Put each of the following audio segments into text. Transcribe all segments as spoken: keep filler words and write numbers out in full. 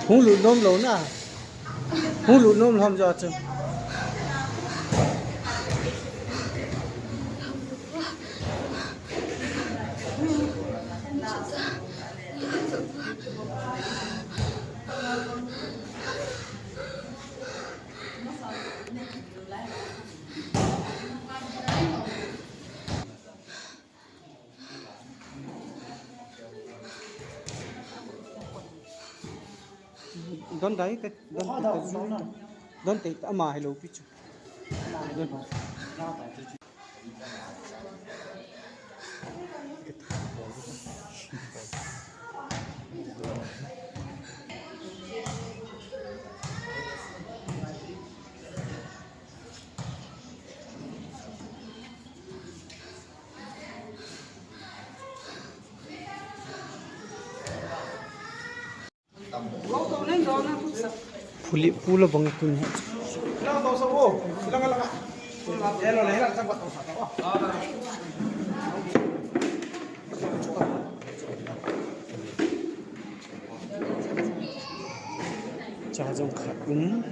Hung lut nom lou na. Hung lut nom lou ham jo chu. Don dai te, don te, don te, ama hello pi chu. Don. Phuli pula bang kun he. Cha jong khat um.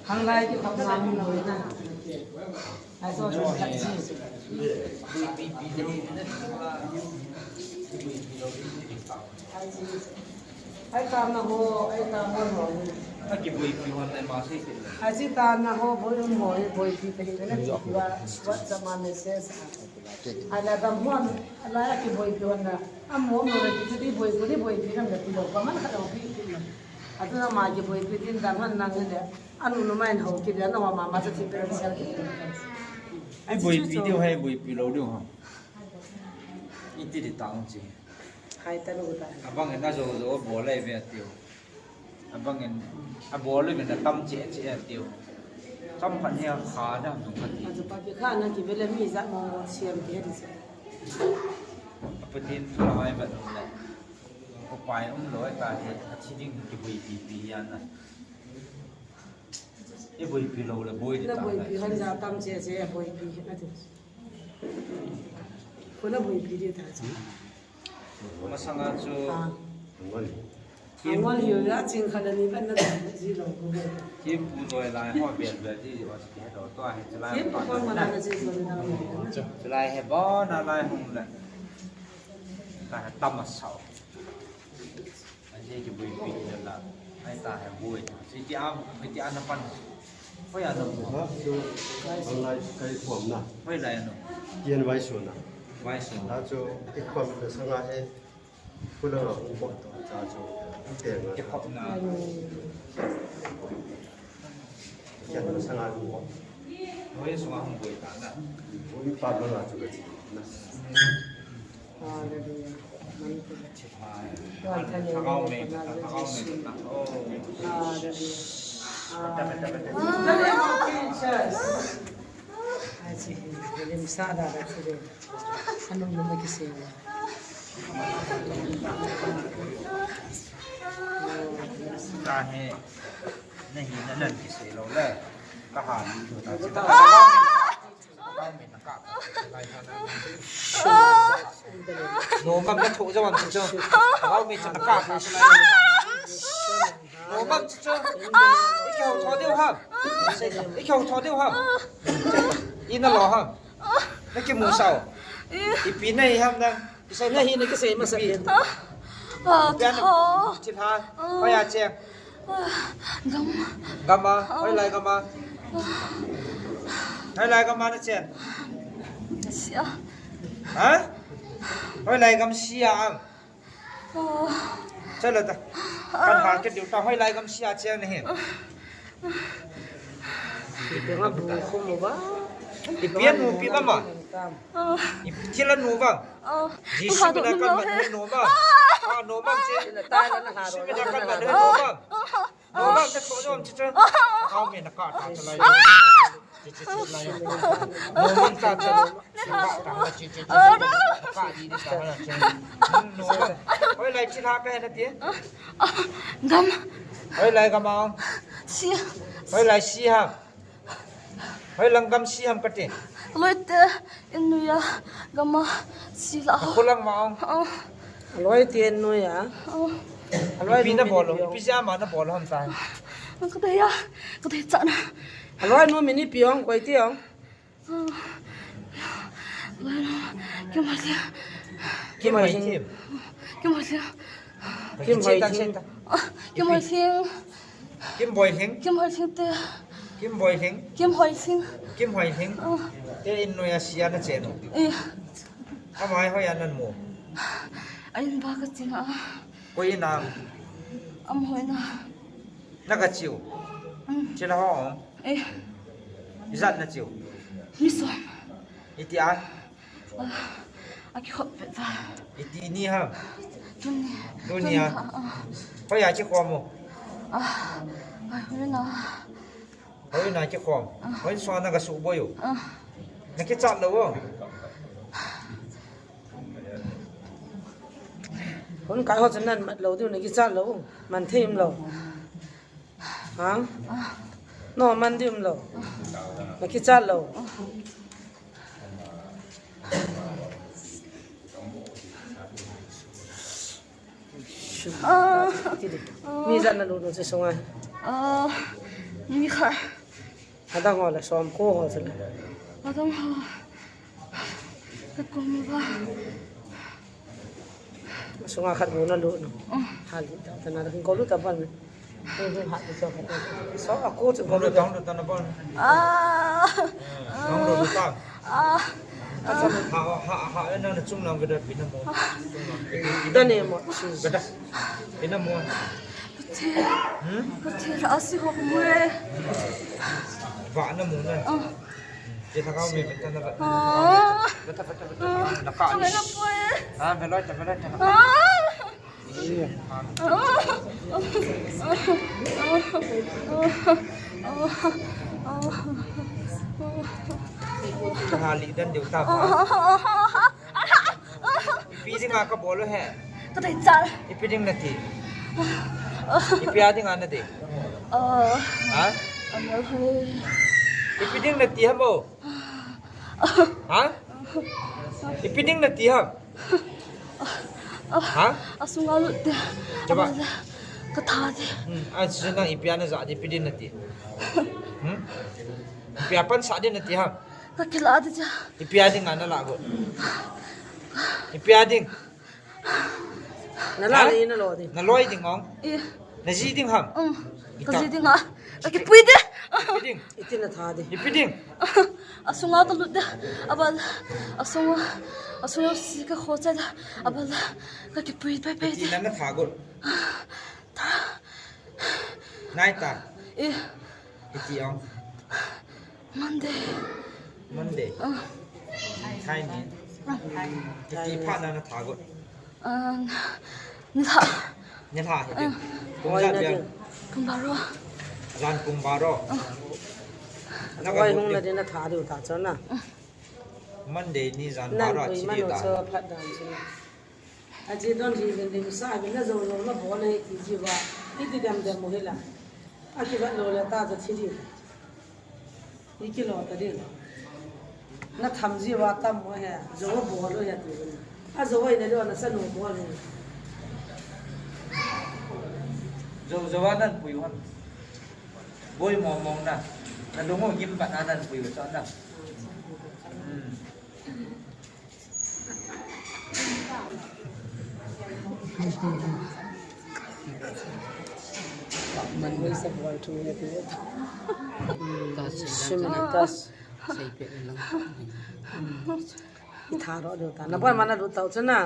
Hanglai ki kham na hung lou na. Ai so so khat chi. Ai chi. Ai tam na ho, ai tam na ho. Aki boipi hon ai ma sei sei. Ai chi tam na ho, boi um ho, boipi te hi na ki wa, WhatsApp ma message. Ala dam hon, ala aki boipi hon na. Amo mo le ki ti boipi, boipi nam le ti lo. Ba man khat lo pi ti lo. Atu na ma ki boipi tin dam hon nang le. Anu nu mai ho ki de na wa ma ma sa ti pe sel ki. Ai boipi diu hai boipi lou diu ha. Iti di tang chi. Hai ta lu ta. Abang na jo jo bol lai ve tiu. Abang in, abol in na tam che che tiu. Tam phan he kha da dung kha ti. Atu pa ki kha na ki vele mi ja mo mo siam ki he di se. Apatin lai ba dung le. Ko pai um loi ta he, a chi ding ki boipi pi ya na. E boipi lou le boi di ta. Na boipi han ja tam che che boipi na ti. Ko na boipi di ta che. Masanga chu. Ah. Kim. Angol hiu ya ching khat ani ban na ji lo ko. Kim pu doi lai ho ben ben ji wa chi he do to he chulai. Kim pu ko ma na ji so na. Chulai he bo na lai hung le. Ka he tam a sao. Ai je ki bui pi la. Ai ta he bui. Chi ti am, ai ti an pan. Hoi a na bu. Ha, chu online kai form na. Hoi lai no. Tian vai su na. Vai su. Ta chu i khom na sanga he. Kula nga hung bol to cha chu. Te nga. Ki khop na. Kian na sanga hung bol. Hoi sunga hung boi ta na. Hoi pa lo la chu ka chi na. Hallelujah. Thagau me, thagau me na. Oh. Hallelujah. Hallelujah. Ai chi, lim sa da da chi de. Anung nung kisei. Ka he, nahi na nan kisei lou le. Ka ha ni tu ta. No, mam na thu jawm chu. Ka ha mi chu na ka. No, mam chu chu. I kihou tho diu ham. I kihou tho diu ham. I na lo ham. Na kimu sao. Ipi na hi ham na. Kisei na hi na kisei masa. Ipi na. Thil ha. Hoi a che. Gam. Gam a? Hoilai gam a? Hoilai gam a nachen? Sia. Ha? Hoilai gam sia ang? Oh. Chalo ta. Kan ha ke diu ta, hoilai gam sia cheng nahi. Ipi nga bu khu mo ba? Ipi anu pi ba ma? Oh. Ipi thil anu ba? Oh. Jisu mina kan ma nu ba? Ah, nu ba che. Jisu mina kan ma nu ba? Nu ba te ko jom che che. Kau me na ka ta chalai. Che che che lai. Nu ba ta cha. Ka ta na che che che. Ka di di ta na che. Nu ba. Hoilai chi la ka na ti. Gam. Hoilai gam a? Si. Hoilai si ha? Hoilang gam si ham kati. Loi te, in noiya gam a si la. Khulang ma ang. Oh. Loi te in noiya. Oh. Loi ipi na bol, ipi jama na bol ham tai. Ka dei ya, ka dei cha na. Loi nu mini pi ong koi ti ong. Loi nu, kim ha si. Kim ha si. Kim ha si. Kim Hoising. Kim Hoising. Kim Boilhing. Kim Hoising te. Kim Boilhing. Kim Hoising. Kim Hoilhing. Oh. Te in noiya sia nache nu. Eh. Ama hoi a nan mu. A in ba ka ching a. Koi in a. Amaho in a. Na ka chiu. Mm. Chila ho. Eh. Ijat na chiu. Mi som. Iti a. Ah, a kikhop pet va. Iti ni ham? Tuni. Tuni a. Tuni, ah, ah. Hoiya kikhom u? Ah, ah, hoiya. Hoiya kikhom. Ah. Hoiya sona ka suboi u. Ah. Na kichat lou u. Hon kai ho chan nan mat lou diu, na kichat lou u. Man thei um lou. Ha? No, man di um lou. Na kichat lou. Ah. Mi ijat na lut u che sunga? Ah, mi khat. Adang ho le som ko ho che le. Adang ho. Ka ko mi ba. Sunga khat bu na lut nu. Oh. Hal ta ta na ko lut ta ban. Hung hung ha lut ta ban. So a ko chu ko lut ta. Lut ta na ban. Ah. Nang lut ta. Ah. Ha ha ha na chung lang ka da pi na mo. Da ne mo. Ka da. Pi na mo. Ka thi. Hmm? Ka thi la si ho mo e. Va na mo na. Oh. Che thakau me, beta na, beta. Ah. Beta, beta, beta. Na ka. Chale na poi. Ah, veloi ta, veloi ta. Ah. Ka ha li dan diu ta. Ah. Ipi dinga ka bol u he? Ka dei chal. Ipi ding nati? Ipi a dinga nati? Ah. Ha? Amal hai. Ipi ding nati ham o? Ha? Ipi ding nati ham? Ha? Asunga lut te. Jaba. Amal ka tha te. Hmm. A chu nang ipi a na ja di, ipi ding nati? Hmm? Ipi a pan sa di nati ham? Ka kila di cha. Ipi a ding a na la go? Ipi a ding? Na la. Ha? Ni na lo di. Na loi ding ong? Eh. Na ji ding ham? Um. Ita. Ka ji ding a. Ka kipui de. Ipi ding? Iti na tha di. Ipi ding? Asunga ka lut de. Abal. Asunga. Asunga si ka kho cha da. Abal. Ka kipui pai pai de. Iti na na tha go? Tha. Nai ta. Eh. Iti ong? Monday. Monday. Ah. Thai ni. Ah. Iti phat na na tha go? Ah, nilhah. Nilhah hi. Ah. Kum ijat bia? Kum baro. Jan kum baro. Ah. Na ka hung na di na tha diu ta chon na. Ah. Monday ni jan baro a chi diu ta. Phat dan chu. Aji don ji den den sa, abi na jo lo na bol na hi ti ji va. Iti dem dem mo hi la. Aki va lo le ta jo thi di. Iki lo ta di. Na tham ji va tam mo he. Jo va bol lo he ti. A jo va ina lo na sa no bol lo. Jo jo va nan pui va. Boi mo mo na. Na lo ngo gim ba na nan pui va sa na. Hmm. Manui sa buan thu nge ti. Ta si la. Shim ta. Sei pe lang. Itharo do ta. Na buan mana do ta chuna.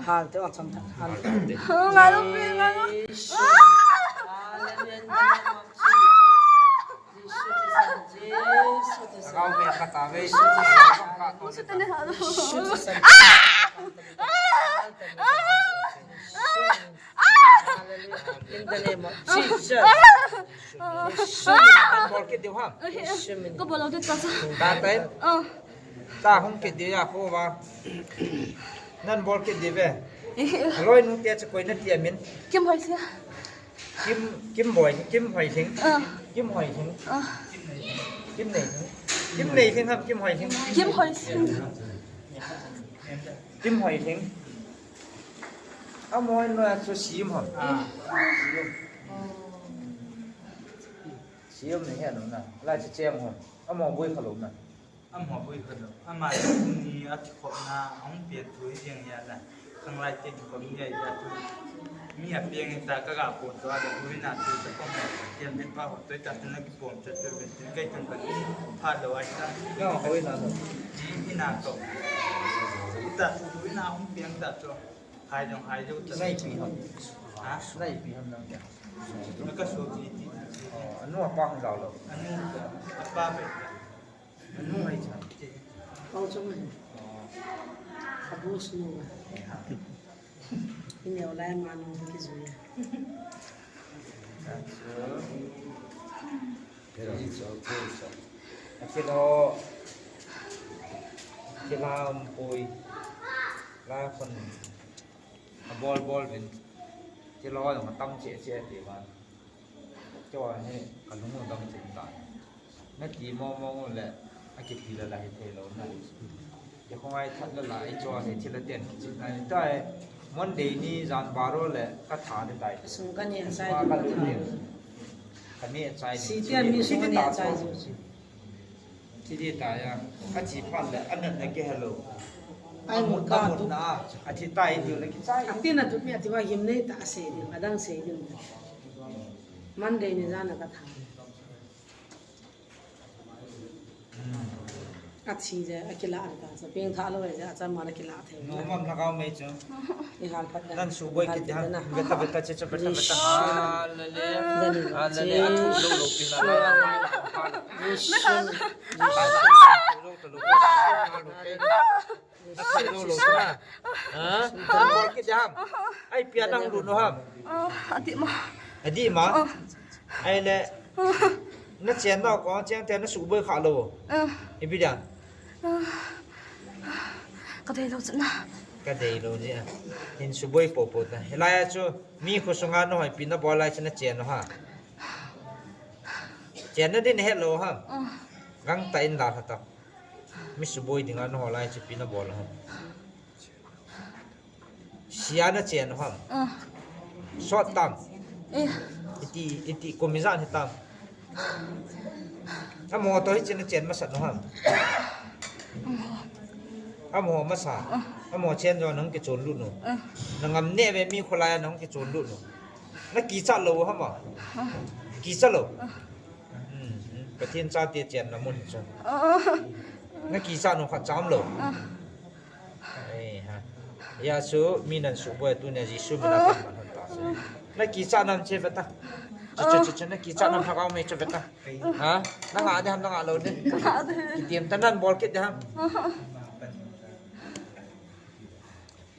Hal te on cham ta. Hal. Nga lo pe nga lo. In the name of Jesus. Nan bol kit diu ham. Ka bol lo te ta sa. Ta tai. Oh. Ta hung kit diu ya ko ba. Nan bol kit diu ve. Loi nu te cha koi na ti amin. Kim Hoi Sia. Kim, Kim Boi, Kim Hoi Thing. Ah. Kim Hoi Thing. Ah. Kim Nei Thing. Kim Nei Thing ham, Kim Hoi Thing. Kim Hoi Thing. Kim Hoi Thing. Amo in lo chu Sim ham. Ah. Sim ni he lo na. La chu Chem ham. Amo boi kha lo na. Amo boi kha lo. Ama ni a thi khop na, ahung pian thu hi jeng ya la. Khang lai te ki khop ni ya ya tu. Mi a pian ta ka ga pon to a da boi na tu ta ko ma. Tiam den pa ho to ta tu na ki pon ta tu ben tu kai tan ka ni. Pha lo ai ta. Ga hoi na to. Ni ina to. Ita tu ina ahung pian ta to. Hai jong hai jo ta. Nai pi ham. Ha? Nai pi ham nang ya. Na ka so ti ti. Oh, anu apa hung jao lo. Anu apa pe. Anu ai cha. Pau chong ai. Oh. Abus nu. Ini olai manu ki zuya. Achu. Achu lo. Kilam pui. La kon. Abol bol vin. Thil ho jong atam cheh cheh ti vang. Chua hi ka lung u dam cheh ta. Na ti mo mo le a kithi la la hi thei lo na. Ke khong ai that la la i chua hi thil a ten cheh na ni ta. Monday ni jan baro le ka tha ni tai. Sum ka ni chai. Ka ni chai. Si ti a mi sum ka ni chai. Thi di ta ya. A thi phat le, a natna kihe lo. Ai, a mut, mut ka a mut tu. Na, a thi tai ti le kichai. A tina tu mi a ti va him nei ta sei ding, adang sei ding. Monday ni jan a ka tha. Hmm. A thi je, a kila an ka, so ping tha lo je, a chan ma le kila thei. No, mam na ka mei chu. I hal phat da. Nan suboi kit ding ham. Hal phat da na. Veta, veta, che, che, veta, veta. Hallelujah. Hallelujah. Athu lo lo pi la la la la. Athu lo lo pi la. Athu lo lo pi la. Ha? Nan bol kit ding ham. Ai, pia nang lu no ham. Ah, ati ma. Ati ma? Ah. Ai le. Na chen nau ko, chen te na suboi kha lo. Ah. Ipi dia. Ka dei lo chana. Ka dei lo ji a. Hin suboi popo ta. Hilai a chu mi khosunga na hoipi na bol lai chu na chen u ham. Chen na din het lo ham. Ah. Gangtah in dalha ta. Mi suboi dinga na hol lai chu ipi na bol ham. Sia na chen u ham. Ah. Sot tam. Eh. Iti, iti kum ijat hitam. Amaho toh hiche na chen masat u ham. Amaho masa. Ah. Amaho chen jo nang kichon lut u. Ah. Na ngam neh uve mi kholai a nang kichon lut u. Na kichat lou u ham a. Ah. Kichat lou. Ah. Hmm, hmm. Pathen chate chenna mun chu. Ah. Na kichat u khat cham lou. Ah. Ei ha. Hijeh chun mi nan suboi tunia Jesu mina pan man hon ta. Na kichat nam che veta. Che, che, che, che, na kichat nam thakau me che veta. Ha? Na ngah ding ham, na ngah lou ding? Ka ngah ding. Kitiem ta, nan bol kit ding ham.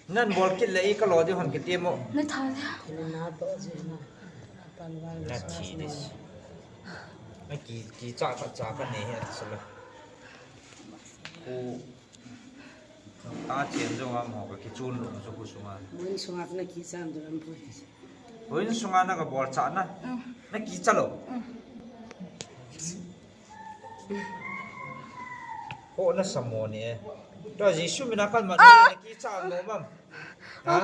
Nan bol kit le i ka lo ding ham kitiem o. Na tha le. Na thi ding. Na ki, kichat khat cha ka nei hi ati sala. Ku Ta chen jong amaho ka kichon lou chu khosunga. Houin sunga na kichat ding am poi. Houin sunga na ka bol chat na. Mm. Na kichat lou. Mm. Ho na samo ni e. Tua Jesu mina kalmat na kichat lou mam. Ha?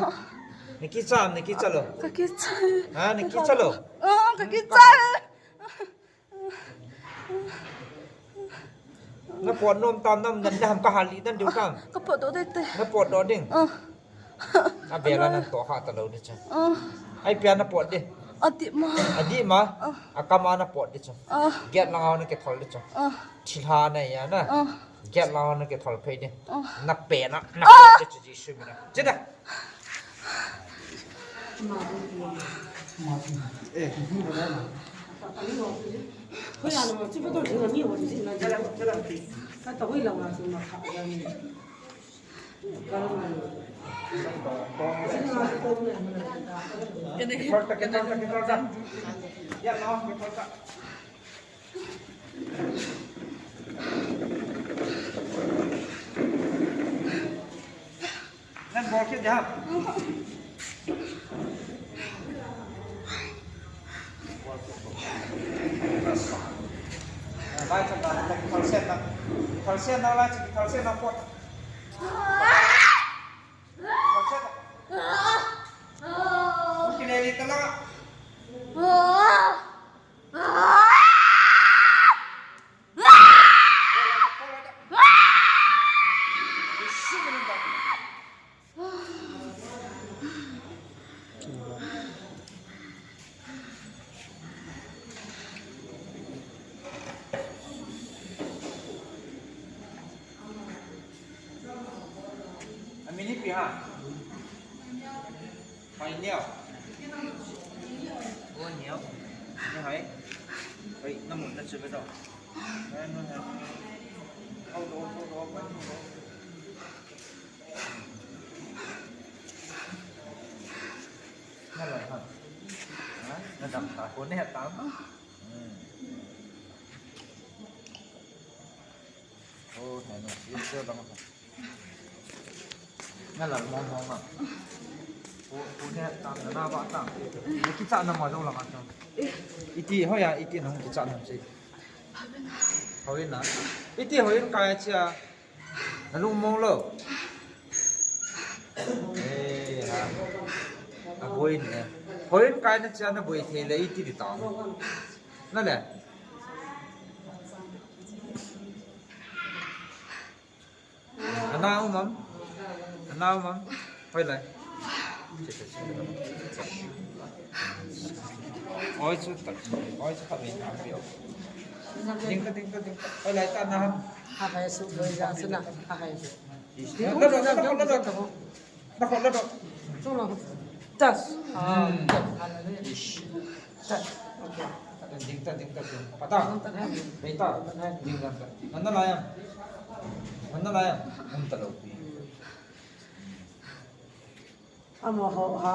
Na kichat, na kichat lou. Ka kichat. Ha, na kichat lou. Oh, ka kichat. Na pot nom tam nam nan da ham ka hal li dan diu tam. Ka pot doh ding te. Na pot doh ding. Ah. A bela nan toh kha ta lou ding cha. Ah. Ai pia na pot ding. Adih ma. Adih ma. Ah. Akam a napot ding chu. Ah. Gate lang a nakithol ding chu. Ah. Thilha nahi a na. Ah. Gate lang a nakithol phei ding. Ah. Napen a, napot ding chu Jesu mina. Che da. Nang bol kit diham. Lai cha ta, ta kithal sen na. Kithal sen na, lai cha kithal sen na pot. Kithal sen na. Kile le ta la. Amin ipi ham? Hoi neo. O neo. Ni hoi. Hoi, namu na chu be do. Hoi, no, hoi. Hoi, do, do, do, hoi, do. Na loi hoi. Ha? Na dam ta ko ne ta. Hmm. O, hoi, no, si se dam. Na lal mong mong a. Pu, pu ne tam na na ba tam. Na kicha na ma lo la ma tam. Iti hoi a, iti nong kicha na chi. Hoi na. Iti hoi in kai chia. Na lung mong lo. Eh, ha. A boi ne. Hoi in kai na chia na boi thei le iti di tam. Na le. Ana um am? Ana um am? Hoi lai. Oi chu ta. Oi chu ta min am pio. Ding ta, ding ta, ding ta. Hoi lai ta na ham. Ha hai su boi ja su na. Ha hai su. Na, na, na, na, na, na. Nako, nako. Tung lang. Tas. Ah, hmm. Tas. Hallelujah. Ish. Tas. Okay. Ding ta, ding ta, ding ta. Pata. Ding ta, ding ta. Ding ta. Ding ta. Nana layam. Nana layam. Nanta lo. Amo ho, ha.